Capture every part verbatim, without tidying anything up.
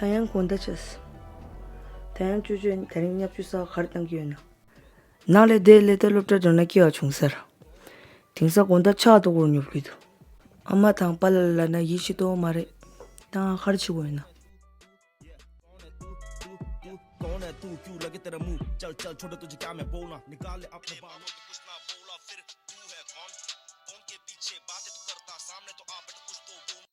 ད་ཡང་དགོང་དག་ཆགས་སོང་། ད་ཡང་ཅོ་ཅོས་དེ་རིང་བརྙས་བཅོས་ས་ག་རེ་བཏང་གི་ཡོད་ན། ནང་ལ་བསྡད་ལས་ད་སློབ་གྲྭ་འགྲོ་ན་སྐྱིད་པ་བྱུང་ཟེར། དེང་སང་དགོང་དག་ཆགས་ཏོག་ཏོག་ཉོབ་ཀྱི་འདུག། ཨ་མ་དང་པཱ་ལགས་ལ་ན་ཡིད་ཆེས་ཏོག་མ་རེད། ད་ང་ག་རེ་བྱེད་དགོས་ཡོད་ན། कौन है तू, तू, तू कौन है तू, क्यों लगे तेरा मुंह? चल, चल, छोटे, तुझे क्या मैं बोलना? निकाल ले अपने बालों को, कुछ ना बोला, फिर तू है कौन? फोन के पीछे बातें तू करता, सामने तो आ, बेटा, कुछ तो बोल।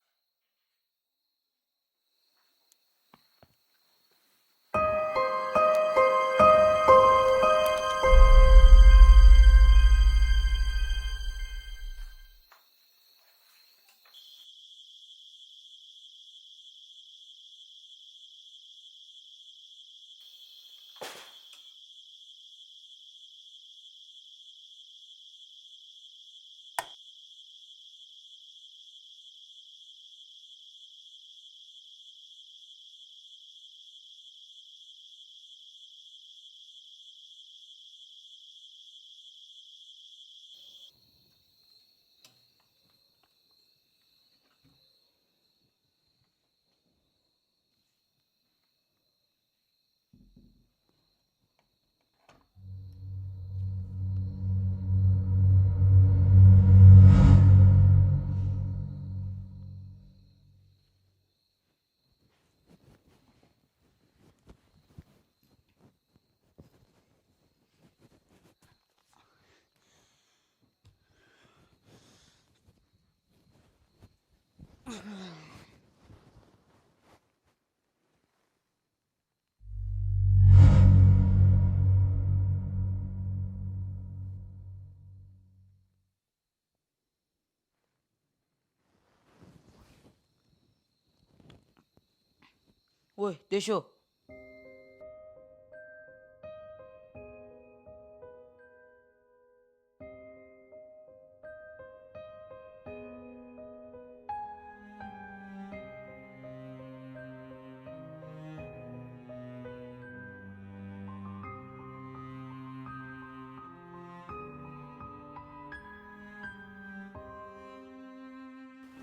ཝེ། བདེ་ཤོག།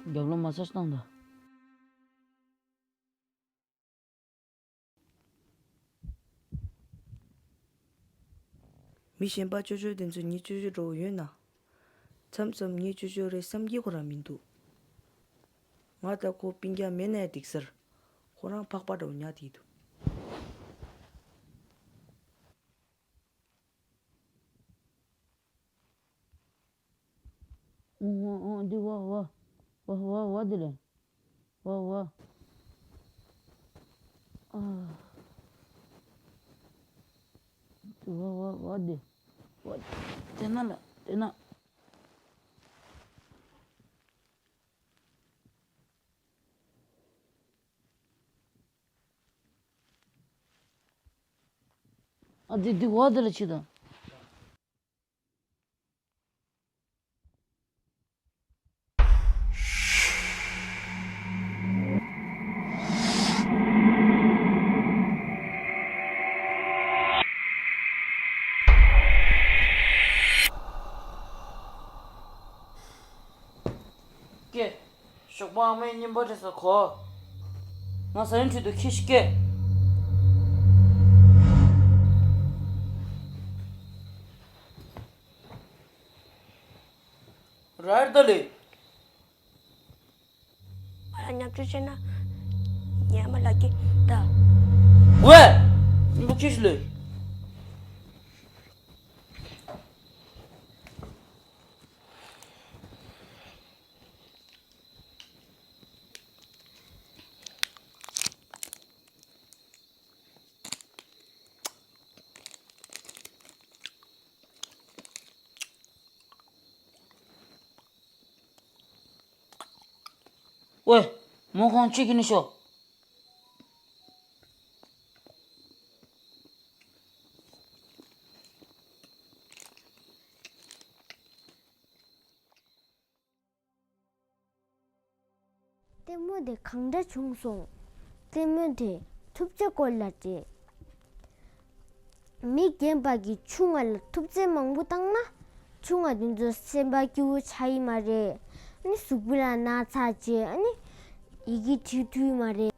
རྒྱབ་ལོགས་མ་སར་བཏང་དང་། མི་གཞན་པ་ཅོ་ཅོ་དེ་ཚོ་ངའི་ཅོ་ཅོ་འདྲ་བོ་ཡོད་ན། མཚམས་མཚམས་ངའི་ཅོ་ཅོ་རེད་བསམ་གྱི་ཁོ་རང་མི་འདུག། ང་དང་ཁོ་སྤུན་ཀྱག་མེད་ན་ཡང་འགྲིག་ཟེར། ཁོ་རང་ཕག་པ་འདྲ་བོ་ཉག་དེ་འདུག། འོ་འོ་འདི་བ་བ། བ་བ་བ་འདི་རེད། བ་བ། ཨ། འདི་བ་བ་བ་འདི། བ། དེ་ན་ལ་དེ་ན། ཨ་འདི་འདི་བ་འདི་ལ་ཕྱིན་དང་། ཀྱེ། ཞོགས་པ་ཨ་མའི་གཉེན་པོ་རེད་ཟེར་གོ། ང་ཟ་ཡོན་ཁྲོད་དུ་ཁྱི་ཞིག་སྐྱེས། རལ་ད་ལེ། ང་ལ་བརྙས་བཅོས་བྱས་ན། ངའི་ཨ་མ་ལགས་ཀྱིས་ད། ཝེ། གཉེན་པོ་ཁྱི་ཞིག་ལེ། ཝེ། མོ་ཁོང་ཅིག་གི་ནི་ཤོག། ལྟད་མོ་དེ་གང་འདྲ་བྱུང་སོང་། ལྟད་མོ་དེ་ཐུབ་ཚོད་སྐོར་ལ་རེད། མི་རྒན་པ་གིས་ཆུང་བ་ལ་ཐུབ་ཚོད་མང་པོ་བཏང་ན། ཆུང་བ་དེ་ཚོ་སེམས་པ་སྐྱིད་པོ་ཆགས་ཡི་མ་རེད། ཨ་ནི་གཟུགས་པོ་ལ་ན་ཚ་བྱས། ཨ་ནི་ཡི་གེ་བྲིས་ཐུབ་ཡི་མ་རེད།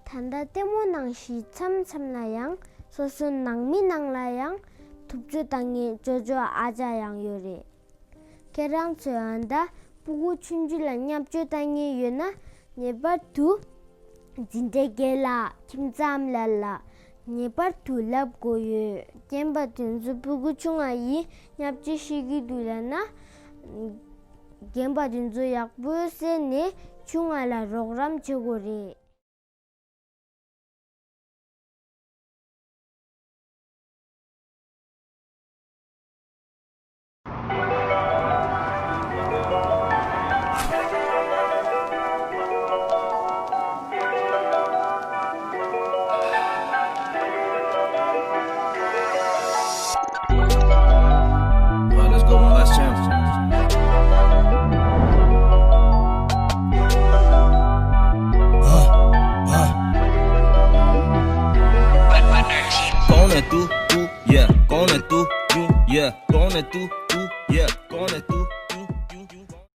ད་ལྟ་ལྟད་མོ་ནང་བཞིན་མཚམས་མཚམས་ལ་ཡང་སོ་སོའི་ནང་མི་ནང་ལ་ཡང་ཐུབ་ཚོད་བཏང་མཁན་ཅོ་ཅོ་ཨ་ཅག་ཡང་ཡོད་རེད། ཁྱེད་རང་ཚོས་ཨ་མདའ་སྤུ་གུ་ཆུང་ཆུང་ལ་བརྙས་བཅོས་བཏང་མཁན་ཡོད་ན་ངེས་པར་དུ་འཛིན་གྲྭའི་རྒན་ལགས། ཁྱིམ་ཚང་ལ་ལ་ངེས་པར་དུ་ལབ་དགོས་ཡོད། རྒན་པ་དེ་ཚོ་སྤུ་གུ་ཆུང་ང་ཡིས་བརྙས་བཅོས་བྱེད་ཀྱི་འདུག་ལབ་ན། རྒན་པ་དེ་ཚོ་ཡག་པོ་བསལ་ནས་ཆུང་ང་ལ་རོགས་རམ་བྱེད་དགོས་རེད། Alright, let's go, one last chance. Gonna do, do, yeah. Gonna do, do, yeah. Gonna do, do, yeah.